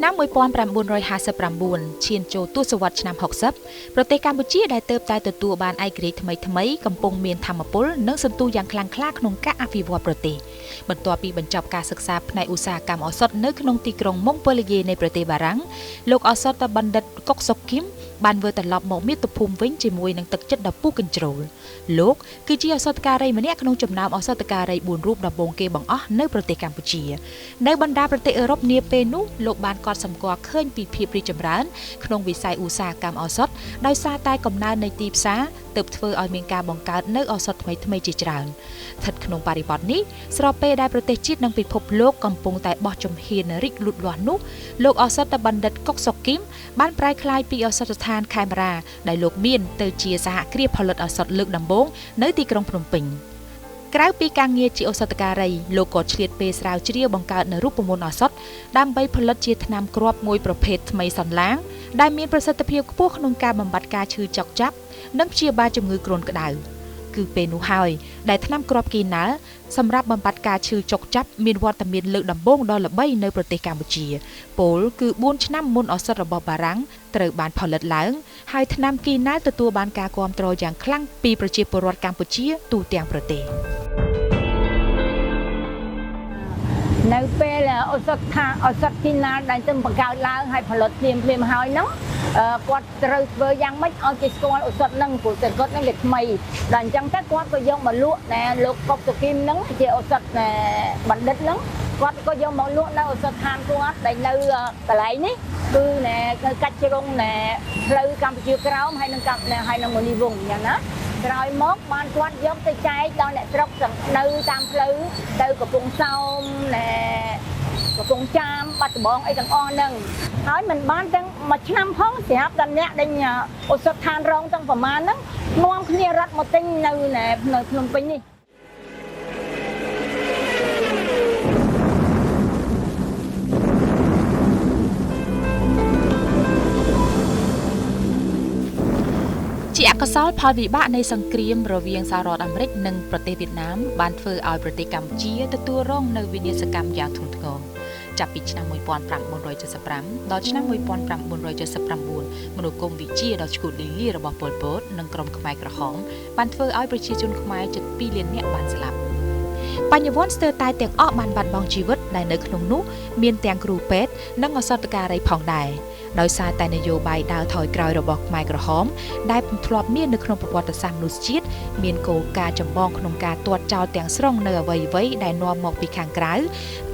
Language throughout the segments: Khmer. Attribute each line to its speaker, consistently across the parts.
Speaker 1: ឆ្នាំ1959ឈានចូលទសវត្សរ៍ឆ្នាំ60ប្រទេសកម្ពុជាដែលទើបតែទទួលបានឯករាជ្យថ្មីៗកំពុងមានធម៌ពលនិងសន្ទុះយ៉ាងខ្លាំងក្លាក្នុងការអភិវឌ្ឍប្រទេសបន្ទាប់ពីបញ្ចប់ការសិក្សាផ្នែកឧស្សាហកម្មឱសថនៅក្នុងទីក្រុងម៉ុងប៉ូលីយេនៃប្រទេសបារាំងលោកឱសថបណ្ឌិតកុកសុកគឹមបានវិលត្រឡប់មកមាតុភូមិវិញជាមួយនឹងទឹកចិត្តដ៏ពុះកញ្ជ្រោលលោកគឺជាឱសថការីម្នាក់ក្នុងចំណោមឱសថការី4រូបដំបូងគេបង្អស់នៅប្រទេសកម្ពុជានៅបណ្ដាប្រទេសអឺរ៉ុបនាពេលនោះលោកបានកត់សម្គាល់ឃើញពីភាពរីកចម្រើនក្នុងវិស័យឧស្សាហកម្មឱសថដោយសារតែកំណើននៃទីផ្សារទើបធ្វើឲ្យមានការបង្កើតនៅឱសថថ្មីៗជាច្រើនស្ថិតក្នុងបរិបទនេះស្របពេលដែលប្រទេសជាតិនិងពិភពលោកកំពុងតែបោះជំហានរីកលូតលាស់នោះលោកឱសថបណ្ឌិតកុកសុគឹមបានប្រែក្លាយពីឱសថស្ថានខេមរាដែលលោកមានទៅជាសហគ្រាសផលិតឱសថលើកដំបូងនៅទីក្រុងភ្នំពេញក្រៅពីការងារជាឱសថការីលោកក៏ឆ្លៀតពេលស្រាវជ្រាវបង្កើតនូវរូបមន្តឱសថដើម្បីផលិតជាថ្នាំគ្រាប់មួយប្រភេទថ្មីសន្លាងដែលមានប្រសិទ្ធភាពខ្ពស់ក្នុងការបំបាត់ការឈឺចុកចាប់និងព្យាបាលជំងឺគ្រុនក្តៅគឺពេលនោះហើយដែលថ្នាំគ្រាប់គីណាល់សម្រាប់បំបត្តិការឈឺចុកចាប់មានវត្តមានលើកដំបូងដ៏ល្បីនៅប្រទេសកម្ពុជាពោលគឺ4ឆ្នាំមុនឱសថរបស់បារាំងត្រូវបានផលិតឡើងហើយថ្នាំគីណាល់ទទួលបានការគាំទ្រយ៉ាងខ្លាំងពីប្រជាពលរដ្ឋកម្ពុជាទូទាំងប្រទេស
Speaker 2: នៅពេលឱសថថាឱសថគីណាល់ដែលទៅបង្កើតឡើងហើយផលិតភ្លាមភ្លាមហើយហ្នឹងគាត់ត្រូវធ្វើយ៉ាងម៉េចឲ្យគេស្គាល់ឱសថហ្នឹងព្រោះតែគាត់ហ្នឹងវាថ្មីដល់អញ្ចឹងទៅគាត់ក៏យកមកលក់ណែលោកកុកសុគឹមហ្នឹងជាឱសថបណ្ឌិតហ្នឹងគាត់ក៏យកមកលក់នៅឱសថឋានគាត់ដែលនៅកន្លែងនេះគឺណែនៅកាច់ជ្រុងណែផ្លូវកម្ពុជាក្រោមហើយនឹងហើយនឹងមុនីវង្សអញ្ចឹងណាក្រោយមកបានគាត់យកទៅចែកដល់អ្នកស្រុកនៅតាមផ្លូវទៅកំពង់សោមណែកំពង់ចាមបាត់ដំបងអីទាំងអស់ហ្នឹងហើយមិនបានទាំងមួយឆ្នាំផងស្រាប់ដល់អ្នកដេញឱសថឋានរងទាំងប្រមាណហ្នឹងនាំគ្នារត់មកទិញនៅនៅភ្នំពេញនេះ
Speaker 1: ជាអកុសលផលវិបាកនៃសង្គ្រាមរវាងសហរដ្ឋអាមេរិកនិងប្រទេសវៀតណាមបានធ្វើឲ្យប្រទេសកម្ពុជាទទួលរងនូវវិនាសកម្មយ៉ាងធ្ងន់ធ្ងរចាប់ពីឆ្នាំ1975ដល់ឆ្នាំ1979មនោគមវិជ្ជាដ៏ឈួតលីលារបស់ប៉ុលពតនិងក្រុមខ្មែរក្រហមបានធ្វើឲ្យប្រជាជនខ្មែរជិត2លាននាក់បានស្លាប់បញ្ញវន្តស្ទើរតែទាំងអស់បានបាត់បង់ជីវិតដែលនៅក្នុងនោះមានទាំងគ្រូពេទ្យនិងឱសថការីផងដែរដោយសារតែនយោបាយដើរថយក្រោយរបស់ខ្មែរក្រហមដែលពុំធ្លាប់មាននៅក្នុងប្រវត្តិសាស្ត្រមនុស្សជាតិមានគោលការណ៍ចម្បងក្នុងការទាត់ចោលទាំងស្រុងនៅអ្វីៗដែលនាំមកពីខាងក្រៅ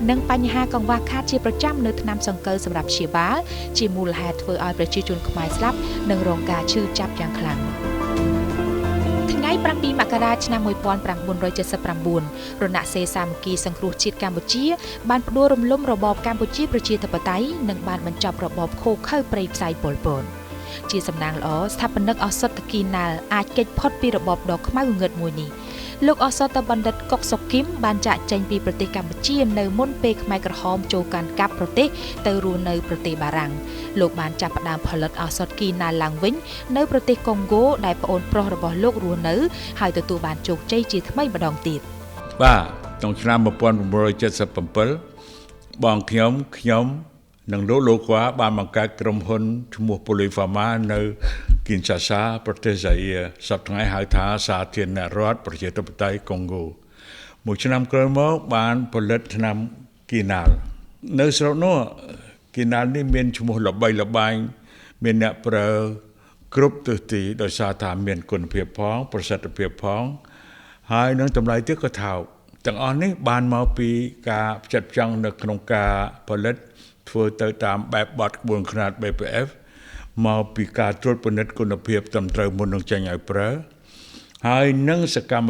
Speaker 1: និងបញ្ហាកង្វះខាតជាប្រចាំនៅថ្នាំសង្កូវសម្រាប់ព្យាបាលជាមូលហេតុធ្វើឲ្យប្រជាជនខ្មែរស្លាប់និងរងការឈឺចាប់យ៉ាងខ្លាំងថ្ងៃ7មករាឆ្នាំ1979រណសេរីសាមគ្គីសង្គ្រោះជាតិកម្ពុជាបានផ្ដួលរំលំរបបកម្ពុជាប្រជាធិបតេយ្យនិងបានបញ្ចប់របបឃោរឃៅព្រៃផ្សៃប៉ុលពតជាសំណាងល្អស្ថាបនិកឱសថគីណាល់អាចគេចផុតពីរបបដ៏ខ្មៅងងឹតមួយនេះលោកឱសថបណ្ឌិតកុកសុគឹមបានចាកចេញពីប្រទេសកម្ពុជានៅមុនពេលខ្មែរក្រហមចូលកាន់កាប់ប្រទេសទៅរស់នៅប្រទេសបារាំងលោកបានចាប់ផ្ដើមផលិតឱសថគីណាល់ឡើងវិញនៅប្រទេសកុងហ្គោដែលប្អូនប្រុសរបស់លោករស់នៅហើយទទួលបានជោគជ័យជាថ្មីម្ដងទៀត
Speaker 3: បាទក្នុងឆ្នាំ1977បងខ្ញុំនិងលោកគាត់បានបង្កើតក្រុមហ៊ុនឈ្មោះ Polypharma នៅគីនសាសាប្រទេសហ្សាអៀសប្តាហ៍ថ្ងៃហៅថាសាធារណរដ្ឋប្រជាធិបតេយ្យកុងហ្គោមួយឆ្នាំក្រោយមកបានផលិតថ្នាំគីណាល់នៅស្រុកនោះគីណាល់នេះមានឈ្មោះល្បីល្បាញមានអ្នកប្រើគ្រប់ទិសទីដោយសារថាមានគុណភាពផងប្រសិទ្ធភាពផងហើយនឹងតម្លៃទៀតក៏ថោកទាំងអស់នេះបានមកពីការផ្ចិតផ្ចង់នៅក្នុងការផលិតធ្វើទៅតាមបែបបទក្បួនខ្នាត BPF មកពីការត្រួតពិនិត្យគុណភាពត្រឹមត្រូវមុននឹងចេញឲ្យប្រើហើយនឹងសកម្ម